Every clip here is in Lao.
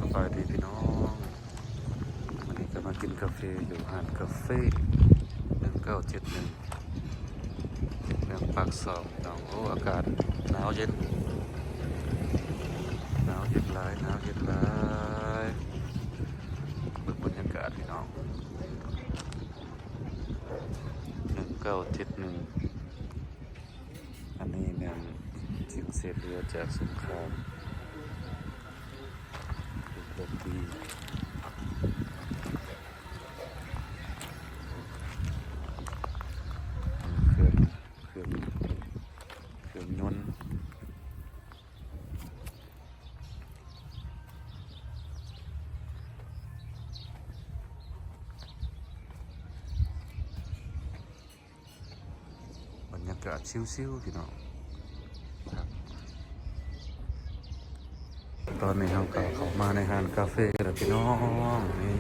ສະບາຍດີພີ່ນ້ອງ ມື້ນີ້ກໍມາກິນກາເຟຢູ່ຮ້ານກາເຟໜຶ່ງເກົ້າເຈັດໜຶ່ງ ເມືອງປາກຊ່ອງພີ່ນ້ອງ. ໂອ້ ອາກາດໜາວເຢັນ ໜາວເຢັນຫຼາຍ ໜາວເຢັນຫຼາຍ. ເບິ່ງບັນຍາກາດພີ່ນ້ອງ ໜຶ່ງເກົ້າເຈັດໜຶ່ງ. ອັນນີ້ແມ່ນສິ່ງເສດເຫຼືອຈາກສົງຄາມ ເປັນເຄື່ອງຕີ ເຄື່ອງ ເຄື່ອງ ເຄື່ອງຍົນ. ບັນຍາກາດຊິວໆ ພີ່ນ້ອງ. ຕອນນີ້ເຮົາກໍເຂົ້າມາໃນຮ້ານກາເຟແລ້ວພີ່ນ້ອງ. ນີ້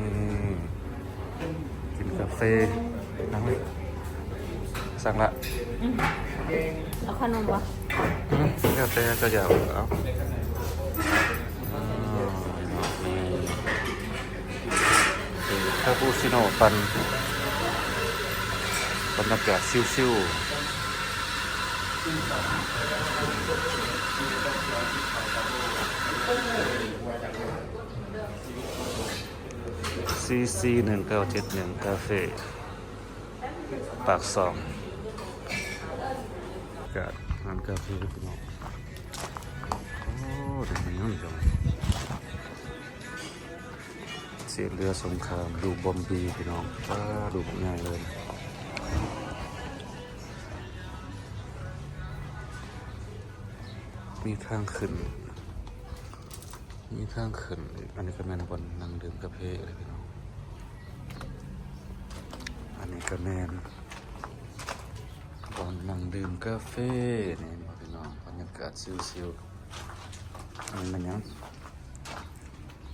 ກິນກາເຟ. ນັ່ງເລີຍ. ສັ່ງລະ. ອືມ ເອົາຂະໜົມບໍ່? ອືມ ແລ້ວແຕ່ເຈົ້າຢາກ. ເອົາ ອ່າ ນີ້ ເອີ ຄາປູຊິໂນປັ່ນ ບັນຍາກາດຊິວໆ. ຊີຊີໜຶ່ງເກົ້າເຈັດໜຶ່ງ ກາເຟປາກຊ່ອງ ກາດຮ້ານກາເຟພີ່ນ້ອງ. ໂອ້ ເປັນຫຍັງຈັ່ງ ເສດເຫຼືອສົງຄາມ ລູກບອມບີພີ່ນ້ອງ. ວ້າ ລູກບັກໃຫຍ່ເລີຍ. ມີທາງຂຶ້ນ ມີທາງຂຶ້ນອີກ. ອັນນີ້ກໍແມ່ນບ່ອນນັ່ງດື່ມກາເຟເດ້ພີ່ນ້ອງ. ອັນນີ້ກໍແມ່ນບ່ອນນັ່ງດື່ມກາເຟ ນີ້ເຫັນບໍ່ພີ່ນ້ອງ? ບັນຍາກາດຊິວໆ. ອັນນີ້ແມ່ນຫຍັງ?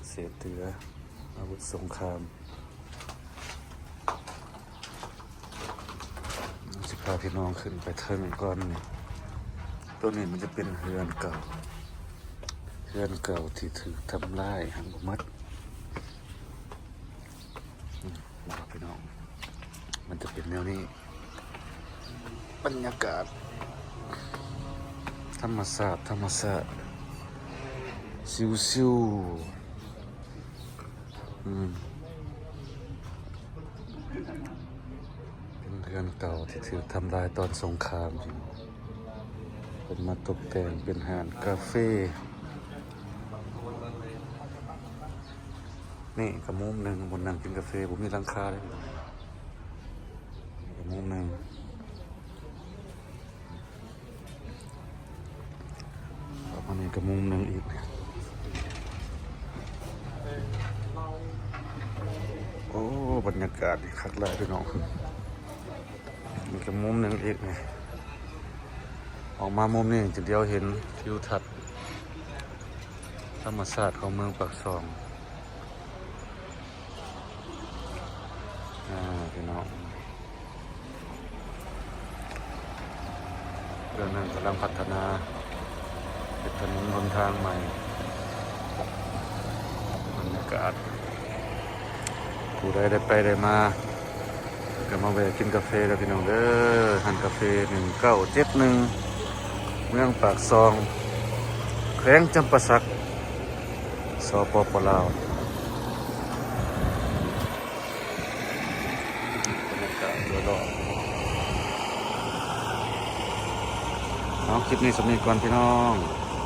ເສດເຫຼືອອາວຸດສົງຄາມ. ຊິພາພີ່ນ້ອງຂຶ້ນໄປເທິງກ່ອນນີ້. ໂຕນີ້ມັນຈະເປັນເຮືອນເກົ່າ ເຮືອນເກົ່າທີ່ຖືກທຳລາຍຫັ້ນບໍ່ໝົດ. ອືມ ພີ່ນ້ອງ ມັນຈະເປັນແນວນີ້. ບັນຍາກາດທຳມະຊາດ ທຳມະຊາດ ຊິວໆ. ອືມ ເປັນເຮືອນເກົ່າທີ່ຖືກທຳລາຍຕອນສົງຄາມ ເພິ່ນມາຕົບແຕ່ງເປັນຮ້ານກາເຟ. ນີ້ກໍມຸມໜຶ່ງ ບ່ອນນັ່ງກິນກາເຟ ບໍ່ມີຫຼັງຄາເດ້. ນີ້ກໍມຸມໜຶ່ງ ປະມານນີ້ກໍມຸມໜຶ່ງອີກ. ໂອ້ ບັນຍາກາດນີ້ຄັກຫຼາຍພີ່ນ້ອງ. ນີ້ກໍມຸມໜຶ່ງອີກນີ້ ອອກມາມຸມນີ້ຈະດຽວເຫັນທິວທັດທຳມະຊາດຂອງເມືອງປາກຊ່ອງ. ອ່າ ພີ່ນ້ອງ ເລື່ອງນັ້ນກຳລັງພັດທະນາ ເຮັດຖະໜົນຫົນທາງໃໝ່. ບັນຍາກາດ ຜູ້ໃດໄດ້ໄປໄດ້ມາ ກໍມາແວະກິນກາເຟເດີພີ່ນ້ອງເດີ ຮ້ານກາເຟໜຶ່ງເກົ້າເຈັດໜຶ່ງ ເມືອງປາກຊ່ອງ ແຂວງຈຳປາສັກ ສປປ ລາວ. ບັນຍາກາດໂດຍລອບ. ເອົາ ຄລິບນີ້ສ່ຳນີ້ກ່ອນພີ່ນ້ອງ.